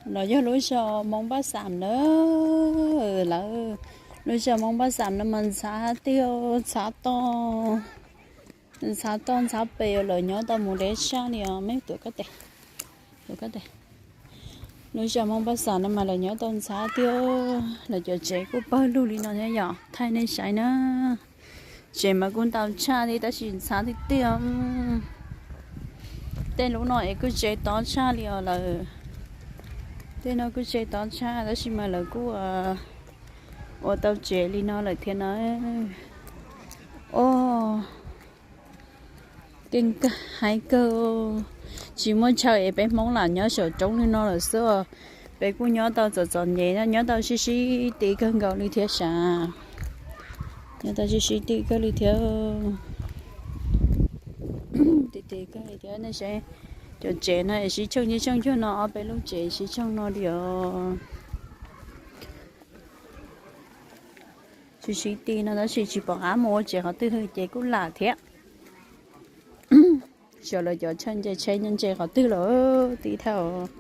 No yog lub zos Hmoob Npaj Xam na. Lawv, lub zos Hmoob Npaj Xam no mas ntxhab tiag, ntxhab toj, ntxhab toj ntxhab pes, lawv nyob tau mus deb tshaj li os. Meb tuav koj tes, tuav koj tes. Lub zos Hmoob Npaj Xam no mas lawv nyob tau ntxhab tiag. Lawv cov tsev kuj pawg lug li no thiab yom, thaij nej saib na. Tsev mas kuj ntau tshaj li tab sis ntxhab tiag tiag. Tej lub no es kuj tsev tob tshaj li os lawm. Tej no kuj tsev tob tshaj tab sis mas lawv kuj ua tau tsev li no lawm thiab na. Os, keej kawg, haib kawg. Tsis muaj chaw es peb Hmoob lam nyob saum roob li no lawm xwb. Peb kuj nyob tau txom txom nyem, nyob tau sib sib ti kawg nkaus li thiab sav. Nyob tau sib sib ti kawg li thiab. Ti ti kawg li thiab nej saib. Cov tsev no es sib tshooj sib tshooj cuag no, ob peb lub tsev sib tshooj no li os. Sib sib ti no tab sis tsis pom qab mus ua tsev qhov twg ces kuj lam thiab. Xyov lawv cov chaw ntse tsheb ntse qhov twg lawm tib thawj.